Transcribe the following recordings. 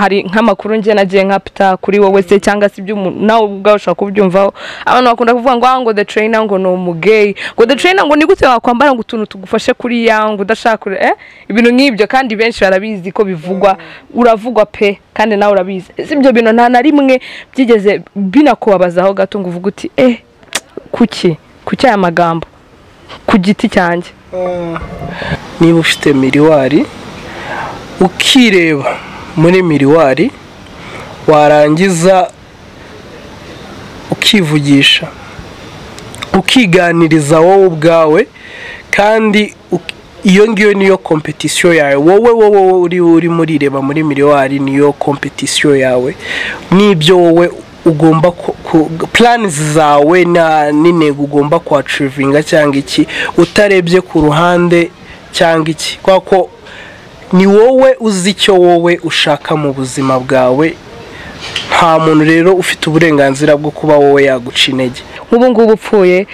Hari nk'amakuru njye nagiye nkapita kuri wowe se, cyangwa se ibyo nawe ubwawe ushobora kubyumvaho. Abantu bakunda kuvuga ngo ngo the trainer ngo ni umugay, ngo the trainer ngo ni gute wakwambara ngo utuntu tugufashe kuri ya ngo udashaka ibintu nk'ibyo, kandi benshi barabizi ko bivugwa, uravugwa pe, kandi nawe urabizi. Si ibyo bintu nta na rimwe byigeze binakubabazaho gato ngo uvuge uti kuki aya magambo ku giti cyanjye? Niba ufite miriwari ukireba muri miriwari, warangiza ukivugisha, ukiganiriza wowe ubwawe, kandi iyo ngiyo niyo competition yawe. Wowe uri murireba muri miriwari, niyo competition yawe, nibyo wowe ugomba plans zawe n'intego ugomba kuachievinga cyangwa iki, utarebye ku ruhande cyangwa iki, kuko ni wowe uzi icyo wowe ushaka mu buzima bwawe. Nta muntu rero ufite uburenganzira bwo kuba wowe yaguca intege. Nk'ubu ngubu upfuye,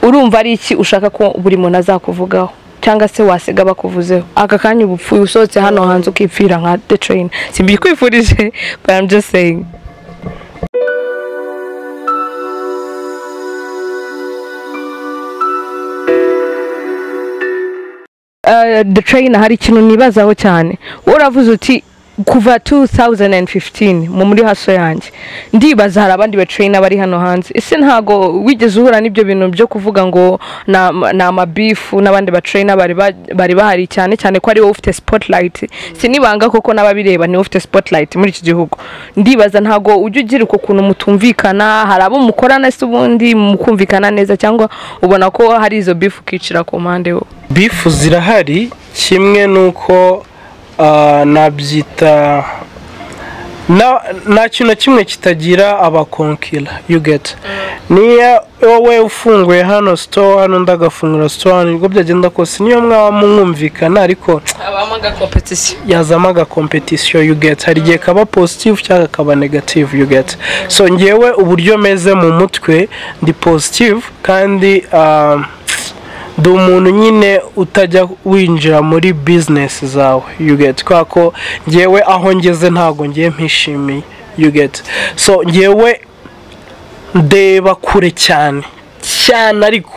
urumva ari iki ushaka ko buri muntu azakuvugaho, cyangwa se wasiga bakuvuzeho aka kanya ubupfuye usohotse hano hanze ukipfira nka the train? Simbikwifurije, but I'm just saying. The trainer, hari ikintu nibazaho cyane. Uravuze uti kuva 2015 muri haso yanjye, ndibaza hari abandi ba trainer bari hano hanze, ese ntago wigeze uhura n'ibyo bintu byo kuvuga ngo na amabifu n'abandi ba trainer bari bahari, cyane cyane ko ari wowe ufite spotlight? Sinibanga koko n'ababireba ni ufite spotlight muri iki gihugu. Ndibaza ntago ujya ugira uko kuntu mutumvikana, hari abo mukorana se ubundi mukumvikana neza, cyangwa ubona ko hari izo bifu ukicira ku mpande? Wo bifu zirahari, kimwe nuko nabyita nta kintu na kimwe kitagira abakonkira, you get. Niyo wowe ufunguye hano store hano, undi agafungura store hano, ubwo byagenda kose niyo mwaba mwumvikana, ariko yazamo aga competition, you get. Hari igihe kaba positive cyangwa kaba negative, you get. So ngewe uburyo meze mu mutwe ndi positive, kandi ndi umuntu nyine utajya winjira muri business zawe, you get, kubera ko ngewe aho ngeze ntago ngiye mpishimiye, you get. So ngewe ndeba kure cyane cyane, ariko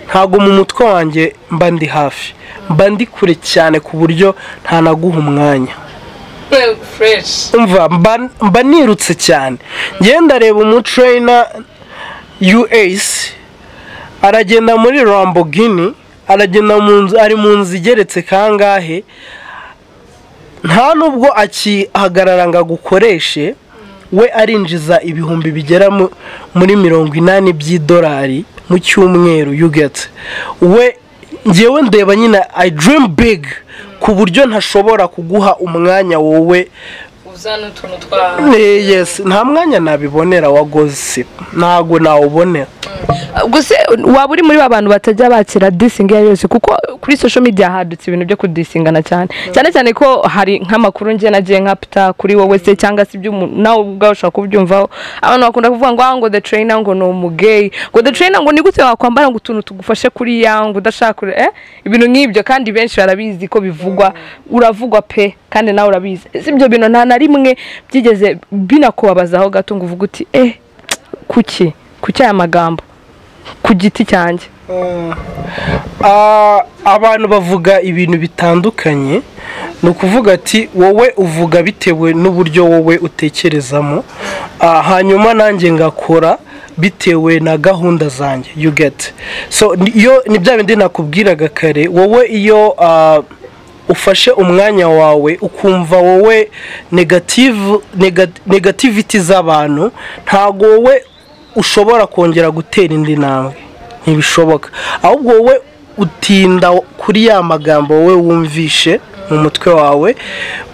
ntago mu mutwe wanjye mba ndi hafi, mba ndi kure cyane ku buryo ntanaguha umwanya. Umva, mba nirutse cyane. Ngewe ndareba umutrainer US aragenda muri Lamborghini, aragenda mu nzu, ari mu nzu igeretse kangahe, nta nubwo akihagarara ngo agukoreshe, we arinjiza ibihumbi bigera muri 80 by'idolari mu cyumweru, you get. We ngewe ndeba nyine I dream big ku buryo ntashobora kuguha umwanya wowe uzana utuntu twa yes, nta mwanya nabibonera wa gossip, ntago nawubonera. Gusa waba uri muri ba bantu batajya bakira dissing iyo yose, kuko kuri social media hadutse ibintu byo kudissingana cyane cyane cyane ko hari nk'amakuru njye nagiye nkapita kuri wowe se, cyangwa se ibyo nawe ubwawe ushobora kubyumvaho. Abantu bakunda kuvuga ngo ngo the trainer ngo ni umugay, ngo the trainer ngo ni gute wakwambara ngo utuntu tugufashe kuri ya ngo udashaka ibintu nk'ibyo, kandi benshi barabizi ko bivugwa, uravugwa pe, kandi nawe urabizi. Si ibyo bintu nta na rimwe byigeze binakubabazaho gato ngo uvuge uti kuki aya magambo ku giti cyanjye? Abantu bavuga ibintu bitandukanye, ni ukuvuga ati wowe uvuga bitewe n'uburyo wowe utekerezamo, hanyuma nanjye ngakora bitewe na gahunda zanjye, you get. So iyo ni bya bindi nakubwiraga kare, wowe iyo ufashe umwanya wawe ukumva wowe negativity z'abantu, ntago wowe ushobora kongera gutera indi ntambwe, ntibishoboka. Ahubwo wowe utinda kuri ya magambo wowe wumvishe mu mutwe wawe,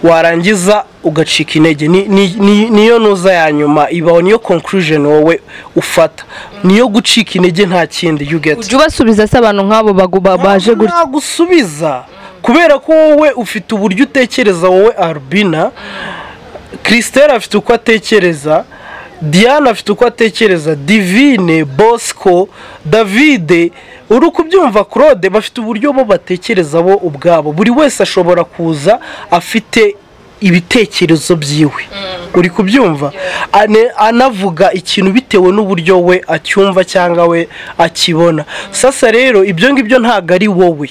warangiza ugacika intege. Niyo nuza ya nyuma ibaho, niyo conclusion wowe ufata, niyo gucika intege, nta kindi, you get. Ujya ubasubiza se abantu nk'abo baje gutya? Ntagusubiza, kubera ko wowe ufite uburyo utekereza. Wowe Albina, Christelle afite uko atekereza, Diana afite uko atekereza, Divine, Bosco, Davide, uri kubyumva, Claude, bafite uburyo bo batekereza bo ubwabo. Buri wese ashobora kuza afite ibitekerezo byiwe, uri kubyumva, anavuga ikintu bitewe n'uburyo we acyumva cyangwa we akibona. Sasa rero ibyo ngibyo ntabwo ari wowe,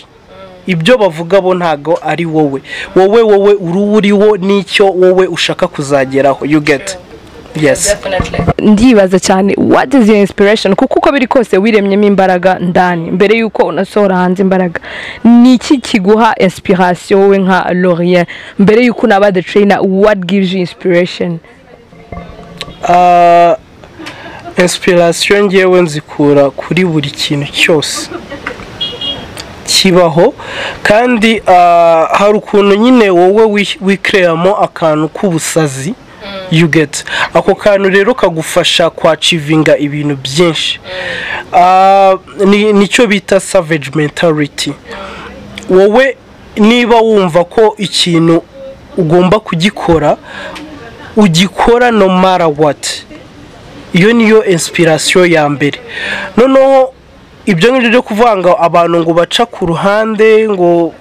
ibyo bavuga bo ntabwo ari wowe, wowe uri uriwo n'icyo wowe ushaka kuzageraho, you get? Yes. Ndibaza cyane, what is your inspiration? Kuko uko biri kose wiremyemo imbaraga ndani mbere yuko unasohora hanze imbaraga. Ni iki kiguha inspiration wowe nka Laurien mbere yuko unaba the trainer? What gives you inspiration? Inspiration ngewe nzikura kuri buri kintu cyose kibaho, kandi hari ukuntu nyine wowe wikireyamo akantu k'ubusazi, you get? Ako kantu rero kagufasha kwachievinga ibintu byinshi. Nicyo bita savage mentality. Wowe niba wumva ko ikintu ugomba kugikora, ugikora no matter what. Iyo niyo inspiration ya mbere. Noneho ibyo ngibyo byo kuvuga ngo abantu ngo baca ku ruhande ngo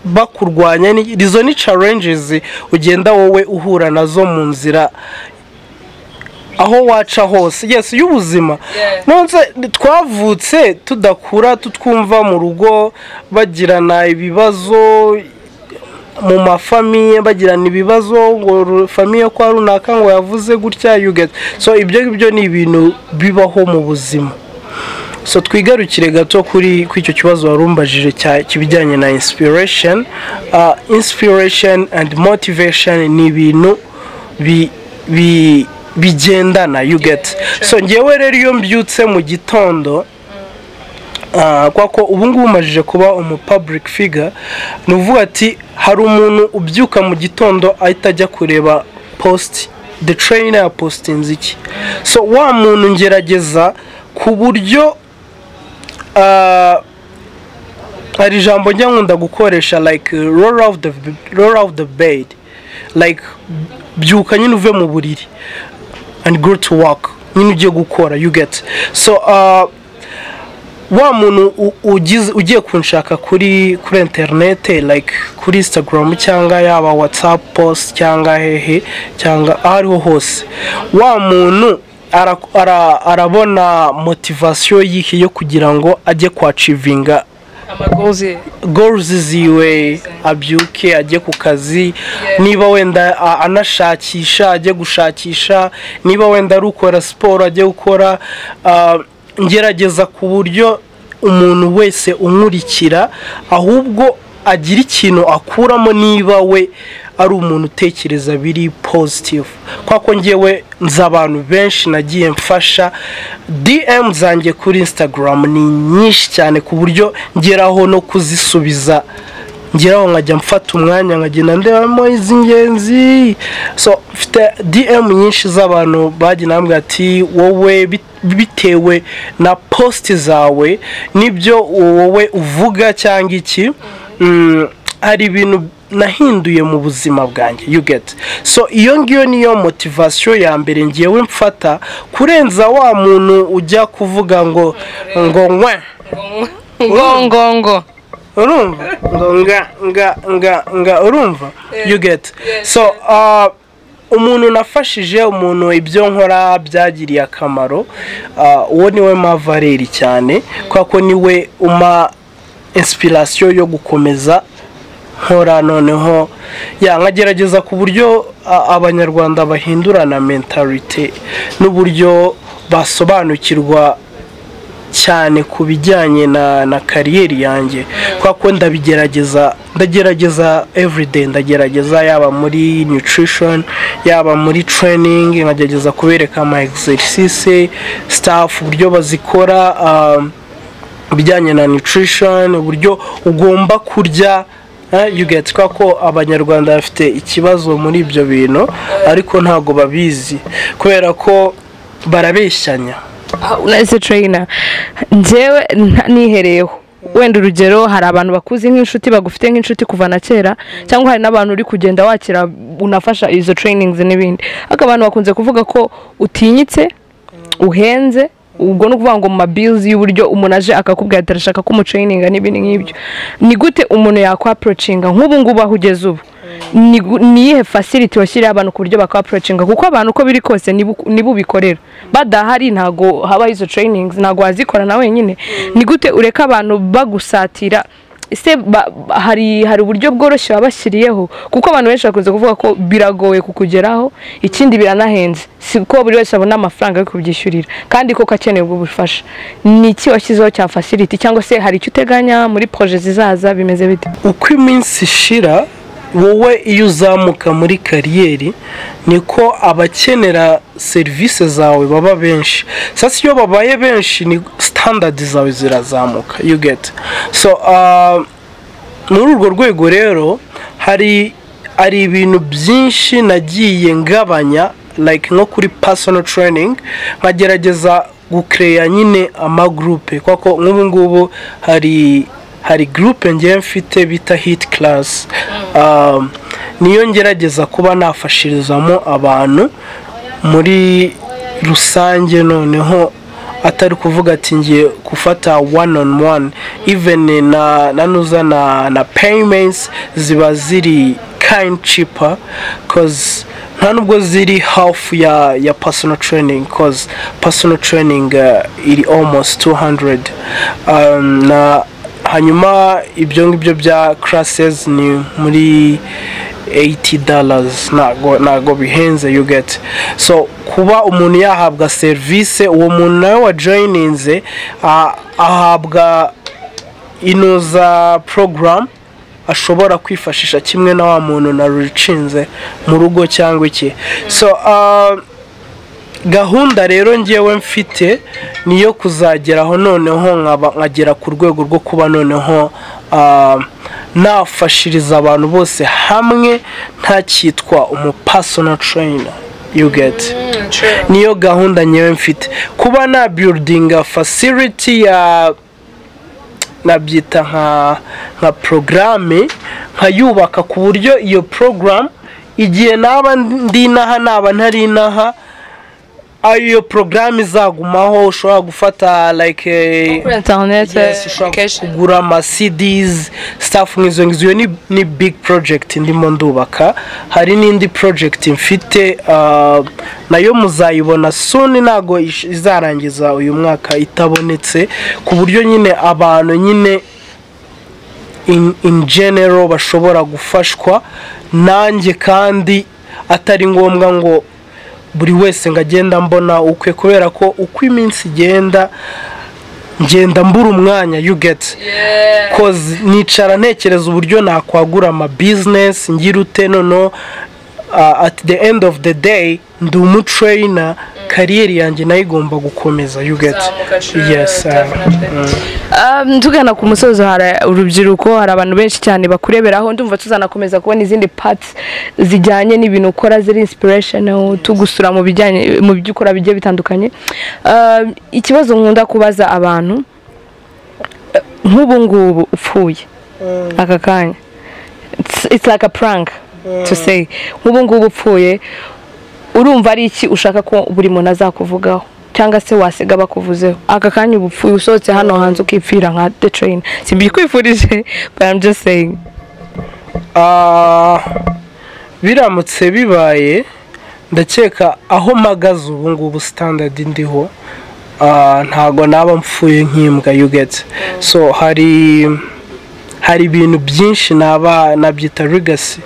bakurwanya, izo ni challenges ugenda wowe uhura nazo mu nzira aho waca hose, yes, y'ubuzima. Nonse twavutse tudakura, tutwumva mu rugo bagirana ibibazo, mu mafamille bagirana ibibazo, ngo famille kwa runaka ngo yavuze gutya, you get? So ibyo ngibyo ni ibintu bibaho mu buzima. So twigarukire gato kuri icyo kibazo warumbajije kibijyanye na inspiration. Inspiration and motivation ni ibintu bigendana, you get? So ngewe rero iyo mbyutse mu gitondo, kuko ubu ngubu umajije kuba umu public figure, ni uvuga ati hari umuntu ubyuka mu gitondo ahita ajya kureba post the trainer yapostinze iki. So wa muntu ngerageza ku buryo, hari ijambo njya nkunda gukoresha, like roll out the bed, like byuka nyine uve mu buriri and go to work nyine, ugiye gukora, you get? So wa muntu ugiye kunshaka kuri internet, like kuri Instagram cyangwa yaba WhatsApp post cyangwa hehe cyangwa aho ariho hose, wa muntu arabona motivation yihe yo kugira ngo ajye kwachievinga goals ziwe, abyuke ajye ku kazi, niba wenda anashakisha ajye gushakisha, niba wenda ari ukora siporo ajye gukora. Ngerageza ku buryo umuntu wese unkurikira ahubwo agira ikintu akuramo, niba we ari umuntu utekereza biri positive, kuko ngewe nzi abantu benshi nagiye mfasha. DM zanjye kuri Instagram ni nyinshi cyane ku buryo ngeraho no kuzisubiza, ngeraho nkajya mfata umwanya nkagenda ndebamo iz'ingenzi. So mfite DM nyinshi z'abantu bagiye bambwira ati wowe bitewe na post zawe n'ibyo wowe uvuga cyangwa iki, hari ibintu nahinduye mu buzima bwanjye, you get? So iyo ngiyo niyo motivation ya mbere ngewe mfata, kurenza wa muntu ujya kuvuga ngo nkwe ngo ngo ngo Urumva, ngo nga nga nga nga, urumva, you get? So umuntu nafashije, umuntu ibyo nkora byagiriye akamaro, uwo niwe ma valeur cyane, kubera ko niwe uma inspiration yo gukomeza nkora. Noneho ya nkagerageza ku buryo Abanyarwanda bahindurana mentality n'uburyo basobanukirwa cyane ku bijyanye na career yanjye, kubera ko ndabigerageza, ndagerageza everyday, ndagerageza yaba muri nutrition, yaba muri training, nkagerageza kubereka ama exercice stuff uburyo bazikora, ibijyanye na nutrition, uburyo ugomba kurya, you get? Kubera ko Abanyarwanda bafite ikibazo muri ibyo bintu, ariko ntabwo babizi kubera ko barabeshyanya. Unase trainer, njyewe nihereyeho wenda urugero, hari abantu bakuzi nk'inshuti, bagufite nk'inshuti kuva na kera, cyangwa hari n'abantu uri kugenda wakira unafasha izo trainings n'ibindi, ariko abantu bakunze kuvuga ko utinyitse, uhenze. Ubwo ni ukuvuga ngo mu mabills y'uburyo umuntu aje akakubwira ati arashaka ko umutraininga n'ibindi nk'ibyo, ni gute umuntu yakwapproachinga nk'ubu ngubu aho ugeze ubu? Ni iyihe facility washyiriyeho abantu ku buryo baka approachinga? Kuko abantu uko biri kose nibo ubikorera, badahari ntago habaho izo trainings, ntago wazikora na wenyine. Ni gute ureka abantu bagusatira? Ese hari uburyo bworoshye wabashyiriyeho? Kuko abantu benshi bakunze kuvuga ko biragoye kukugeraho, ikindi biranahenze, si ko buri wese abona amafaranga yo kubyishyurira, kandi koko akeneye ubwo bufasha. Ni iki washyizeho cya facility, cyangwa se hari icyo uteganya muri projet zizaza? Bimeze bite? Uko iminsi ishira, wowe iyo uzamuka muri career, niko abakenera serivisi zawe baba benshi. Sasa iyo babaye benshi, ni standard zawe zirazamuka, you get? So muri urwo rwego rero hari ibintu byinshi nagiye ngabanya, like nko kuri personal training, nkagerageza gukereya nyine amagroupe, kuko nk'ubu ngubu hari groupe ngewe mfite bita hit class, niyo ngerageza kuba nafashirizamo abantu muri rusange. Noneho atari kuvuga ati ngiye gufata one on one, even na nuza na payments ziba ziri kind cheaper, 'cause nta nubwo ziri half ya personal training, 'cause personal training iri almost 200, na hanyuma ibyo ngibyo bya classes ni muri $80. Ntago bihenze, you get? So kuba umuntu yahabwa serivisi, uwo muntu nawe wa joininze ahabwa inuza program ashobora kwifashisha kimwe na wa muntu narucinze mu rugo cyangwa iki. So gahunda rero ngewe mfite niyo kuzageraho noneho nkagera ku rwego rwo kuba noneho nafashiriza abantu bose hamwe, ntacyitwa umu personal trainer, you get? Niyo gahunda ngewe mfite, kuba na buildinga facility ya nabyita nka porogaramu, nkayubaka ku buryo iyo porogaramu, igihe naba ndi inaha, naba ntari inaha, iyo porogaramu izagumaho. Ushobora gufata like Kuri internet. Yes, ushobora Application. kugura ama CDs, stuff nk'izo ngizo. Iyo ni big project ndimo ndubaka. Hari n'indi project mfite, nayo muzayibona soon, ntago izarangiza uyu mwaka itabonetse, ku buryo nyine abantu nyine in general bashobora gufashwa nanjye, kandi atari ngombwa ngo buri wese ngo agenda mbona ukwe, kubera ko uko iminsi igenda ngenda mbura umwanya, you get? 'Cause nicara ntekereza uburyo nakwagura ama business, ngira ute. Noneho at the end of the day ndi umutrainer, career yanjye nayo igomba gukomeza, you get? Yes. Tugana ku musozo, hari urubyiruko, hari abantu benshi cyane bakureberaho. Ndumva tuzanakomeza kubona izindi parts zijyanye n'ibintu ukora ziri inspirational, tugusura mu bijyanye mu byo ukora bigiye bitandukanye. Ikibazo nkunda kubaza abantu, nk'ubu ngubu upfuye aka kanya, it's like a prank to say, nk'ubu ngubu upfuye, urumva ari iki ushaka ko buri muntu azakuvugaho, cyangwa se wasiga bakuvuzeho aka kanya uba upfuye, usohotse hano hanze ukipfira nka the train? Simbikwifurije, but I'm just saying. Biramutse bibaye, ndakeka aho mpagaze ubu ngubu, standard ndiho, ntago naba mpfuye nk'imbwa, you get? So hari ibintu byinshi naba nabyita legacy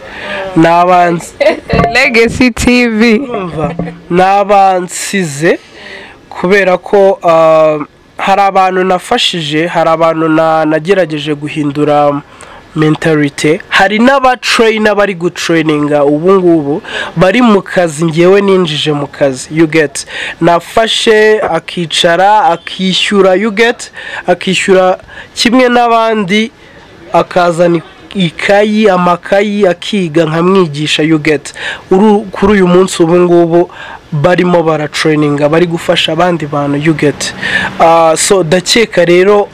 naba Legacy TV. Urumva, naba nsize, kubera ko hari abantu nafashije, hari abantu nagerageje guhindura mentality, hari n'abatrainer bari gutraininga ubu ngubu bari mu kazi ngewe ninjije mu kazi, you get? Nafashe akicara akishyura, you get? Akishyura kimwe n'abandi, akazana ikayi, amakayi, akiga, nkamwigisha, you get? Kuri uyu munsi ubu ngubu barimo baratraininga, bari gufasha abandi bantu, you get? So ndakeka rero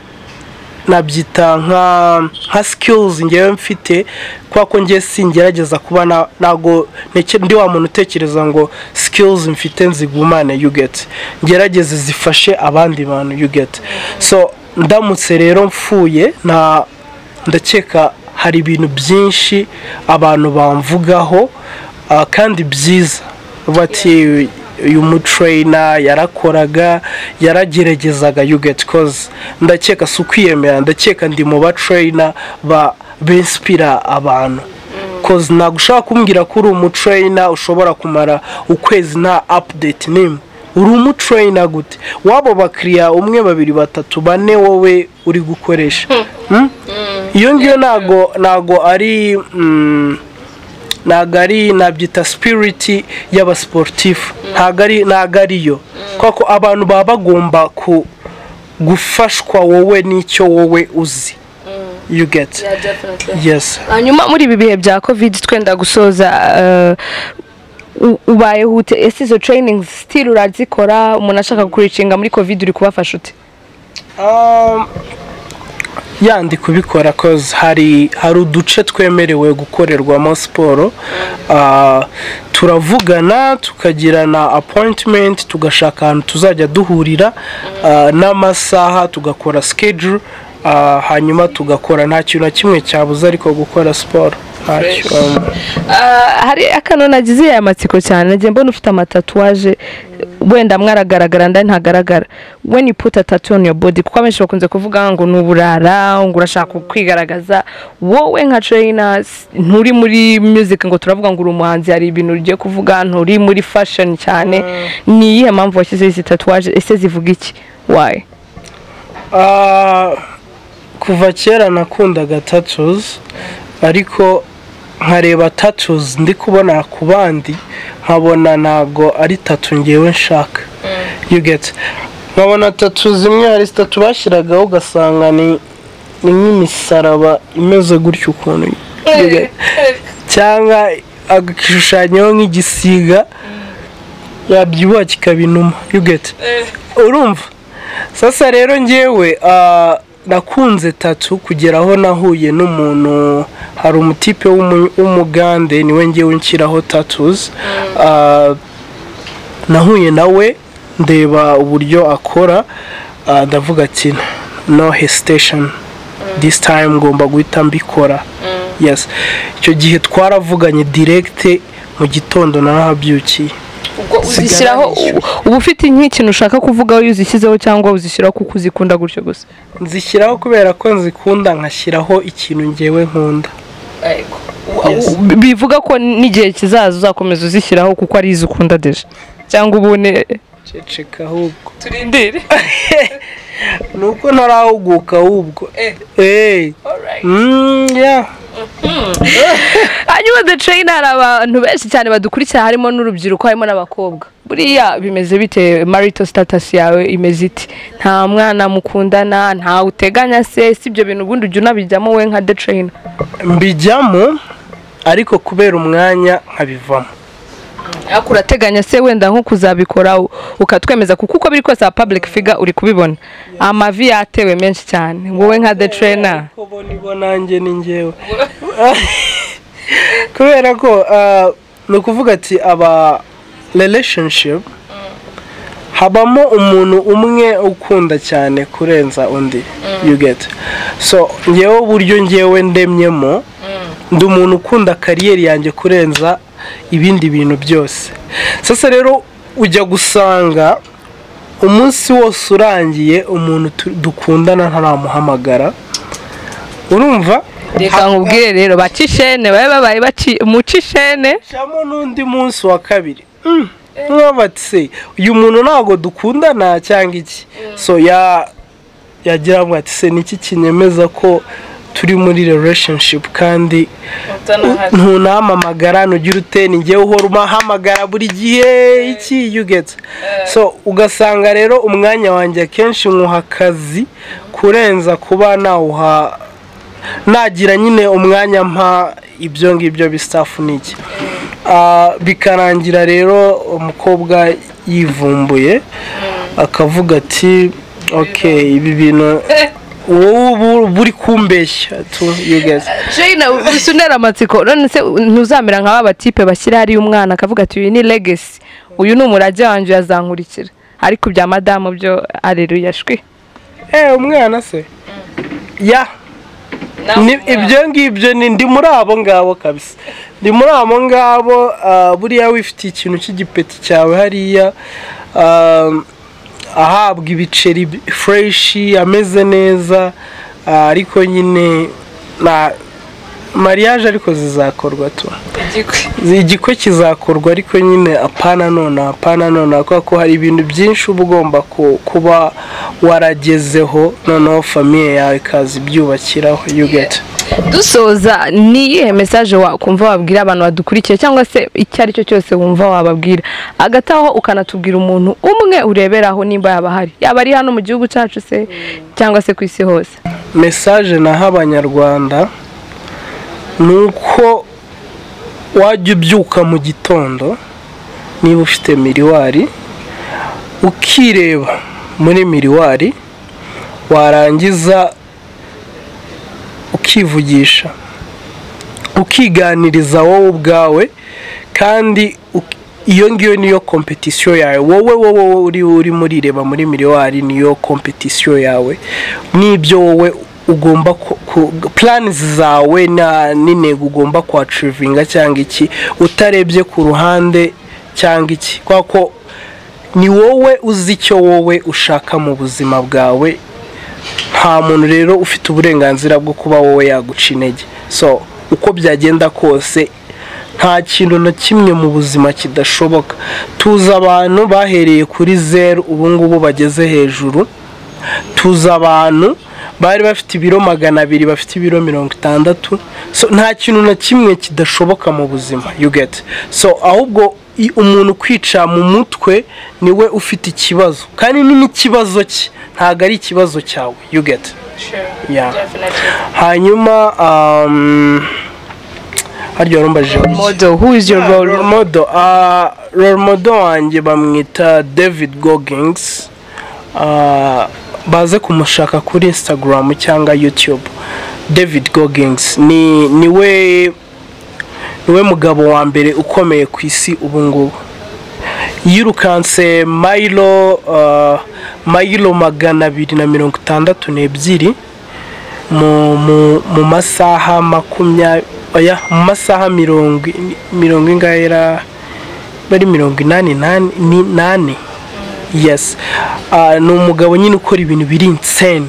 nabyita nka skills ngewe mfite, kubera ko ngewe singerageza kuba ntago ndi wa muntu utekereza ngo skills mfite nzigumane, you get? Ngerageze zifashe abandi bantu, you get? So ndamutse rero mfuye, na ndakeka Hari ibintu byinshi abantu bamvugaho kandi byiza, bati uyu mutrainer yarakoraga, yarageragezaga, you get? 'Cause ndakeka si ukwiyemera, ndakeka ndi mu batrainer ba binspira abantu, 'cause ntabwo ushobora kumbwira ko uri umutrainer ushobora kumara ukwezi nta update n'imwe. Uri umutrainer gute wabo bakiriya umwe, babiri, batatu, bane wowe uri gukoresha? Iyo ngiyo ntago ari ntago ari, nabyita spirit y'abasportif, ntago ariyo, kuko abantu baba bagomba ku gufashwa wowe n'icyo wowe uzi, you get? Yes. Hanyuma muri ibi bihe bya COVID, twenda gusoza, ubayeho ute? Ese izo trainings still urazikora? Umuntu ashaka kureachinga muri COVID, uri kubafasha ute? Yeah, ndi kubikora, 'cause hari uduce twemerewe gukorerwamo siporo. Turavugana, tukagirana appointment, tugashaka ahantu tuzajya duhurira n'amasaha, tugakora schedule, hanyuma tugakora. Nta kintu na kimwe cyabuze ariko gukora siporo ntacyo. Hari akantu nagize aya matsiko cyane. Nagiye mbona ufite amatatouage, wenda amwe aragaragara, andi ntagaragara. When you put a tattoo on your body, kuko abenshi bakunze kuvuga ngo ni uburara, ngo urashaka kwigaragaza, wowe nka trainer, nturi muri music ngo turavuga ngo uri umuhanzi, hari ibintu ugiye kuvuga, nturi muri fashion cyane, ni iyihe mpamvu washyizeho izi tatouage? Ese zivuga iki? Why? Kuva kera nakundaga tattoos, ariko nkareba tattoos ndi kubona ku bandi, nkabona ntago ari tattoo ngewe nshaka, you get? Nkabona tattoo zimwe, hari tattoo bashyiragaho ugasanga ni nk'imisaraba imeze gutyo ukuntu, you get? Cyangwa agashushanyaho nk'igisiga, yabyibuha kikaba inuma, you get? Urumva sasa rero ngewe nakunze tattoo kugera aho nahuye n'umuntu. Hari umutipe w'umugande, niwe ngewe nshyiraho tattoos. Nahuye nawe, ndeba uburyo akora, ndavuga ati no hesitation, this time ngomba guhita mbikora. Yes, icyo gihe twaravuganye direct, mu gitondo narahabyukiye. Ubwo uzishyiraho uba ufite nk'ikintu ushaka kuvugaho iyo uzishyizeho, cyangwa uzishyiraho kuko uzikunda gutyo gusa? Nzishyiraho kubera ko nzikunda, nkashyiraho ikintu ngewe nkunda. Yes. Bivuga ko n'igihe kizaza uzakomeza uzishyiraho kuko ari izo ukunda déjà, cyangwa ubune? Ceceka ahubwo. Turindire. Ni uko ntarahuguka ahubwo. Yeah. Hanyuma The Trainer, hari abantu benshi cyane badukurikira, harimo n'urubyiruko, harimo n'abakobwa. Buriya bimeze bite? Marital status yawe imeze ite? Nta mwana mukundana? Ntawe uteganya se? Si ibyo bintu ubundi ujya unabijyamo we nka The Trainer? Mbijyamo, ariko kubera umwanya nkabivamo. Ariko urateganya se wenda nko kuzabikora, ukatwemeza? Kuko uko biri kose aba public figure uri kubibona, amavi yatewe menshi cyane. Wowe nka The Trainer? Ariko bo nibo, nanjye ni njyewe, kubera ko ni ukuvuga ati aba relationship habamo umuntu umwe ukunda cyane kurenza undi, you get? So ngewe uburyo ngewe ndemyemo, ndi umuntu ukunda career yanjye kurenza ibindi bintu byose. Sasa rero ujya gusanga umunsi wose urangiye umuntu dukundana ntaramuhamagara, urumva? Reka nkubwire rero, baca ishene, babe babaye muca ishene. Camo n'undi munsi wa kabiri. Bati se uyu muntu ntabwo dukundana cyangwa iki? So ya yagira ngo ati se niki kinyemeza ko turi muri relationship kandi ntunampamagara, ntugira ute, ni njyewe uhora umahamagara buri gihe iki, you get? So ugasanga rero umwanya wanjye akenshi nkuha akazi kurenza kuba nawuha, nagira nyine umwanya mpa ibyo ngibyo bistuff n'iki. Bikarangira rero umukobwa yivumbuye, akavuga ati ok, ibi bintu wowe ubu uri kumbeshya tu, you get? Jane, gusa untera amatsiko. None se ntuzamera nka ba batipe bashyira hariya umwana, akavuga ati uyu ni legacy, uyu ni umurage wanjye, yazankurikira, ariko ibya madamu byo areruya shwi? Umwana se ya Ibyo ngibyo ni ndi muri abo ngabo kabisa, ndi muri abo ngabo. Buriya wifitiye ikintu cy'igipeti cyawe hariya, ahabwa ibiceri fresh, ameze neza, ariko nyine na mariage ariko zizakorwa tu, igikwe kizakorwa, ariko nyine apana none, apana none, kubera ko hari ibintu byinshi uba ugomba kuba waragezeho, noneho famille yawe ikaza ibyubakiraho, you get. Dusoza, ni iyihe message wakumva wabwira abantu badukurikiye, cyangwa se icyo ari cyo cyose wumva wababwira hagati aho, ukanatubwira umuntu umwe ureberaho, nimba yaba ahari, yaba ari hano mu gihugu cyacu se cyangwa se ku isi hose? Message naha Abanyarwanda ni uko wajya ubyuka mu gitondo, niba ufite miroir, ukireba muri miroir, warangiza ukivugisha, ukiganiriza wowe ubwawe, kandi iyo ngiyo niyo compétition yawe. Wowe uri murireba muri miroir, niyo compétition yawe, n'ibyo wowe ugomba, plans zawe n'intego ugomba kwachievinga cyangwa iki, utarebye ku ruhande cyangwa iki, kubera ko ni wowe uzi icyo wowe ushaka mu buzima bwawe. Nta muntu rero ufite uburenganzira bwo kuba wowe yaguca intege. So uko byagenda kose, nta kintu na kimwe mu buzima kidashoboka. Tuzi abantu bahereye kuri zeru, ubu ngubu bageze hejuru. Tuzi abantu bari bafite ibiro 200, bafite ibiro 60. So nta kintu na kimwe kidashoboka mu buzima, you get. So ahubwo umuntu kwica mu mutwe niwe ufite ikibazo, kandi ni n'ikibazo cye, ntabwo ari ikibazo cyawe, you get. Yeah. Hanyuma harya warumbajije iki? Model, who is your role? Role model, role model wanjye bamwita David Goggins. Baze kumushaka kuri Instagram cyangwa YouTube. David Goggins ni niwe mugabo wa mbere ukomeye ku isi ubu ngubu. Yirukanse mayilo 262 mu masaha 20, oya, mu masaha mirongo ingahe bari 84, yes. Ni umugabo nyine ukora ibintu biri insane,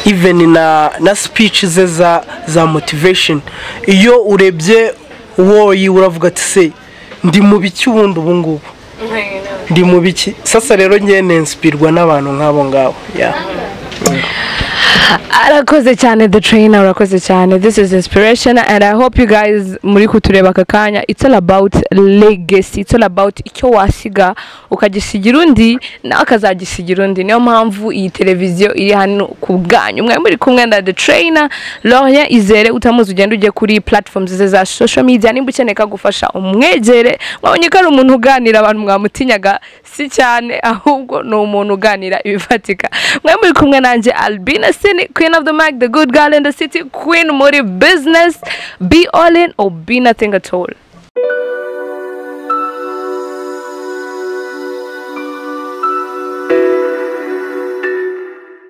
even na speech ze za motivation. Iyo urebye wowe uravuga ati: "Se ndi mu biki ubundi? Ubu ngubu ndi mu biki?" Sasa rero ngiye ninspirwa n'abantu nk'abo ngabo, yeah. Arakoze cyane The Trainer, urakoze cyane. This is inspiration and I hope you guys muri kutureba aka kanya. It's all about legacy, it's all about icyo wasiga, ukagisigira undi, nawe akazagisigira undi. Niyo mpamvu iyi televiziyo iri hano ku bwanyu. Mwe muri kumwe na The Trainer Laurien Izere. Utamuzi, ugenda ujye kuri platforms ze za social media. Nimba ukeneye kagufasha, umwegere. Mwabonye ko ari umuntu uganira, abantu mwamutinyaga si cyane, ahubwo ni umuntu uganira ibifatika. Mwe muri kumwe nanjye Albina Sini, queen of the mic, the good girl in the city, queen muri business. Be all in or be nothing at all.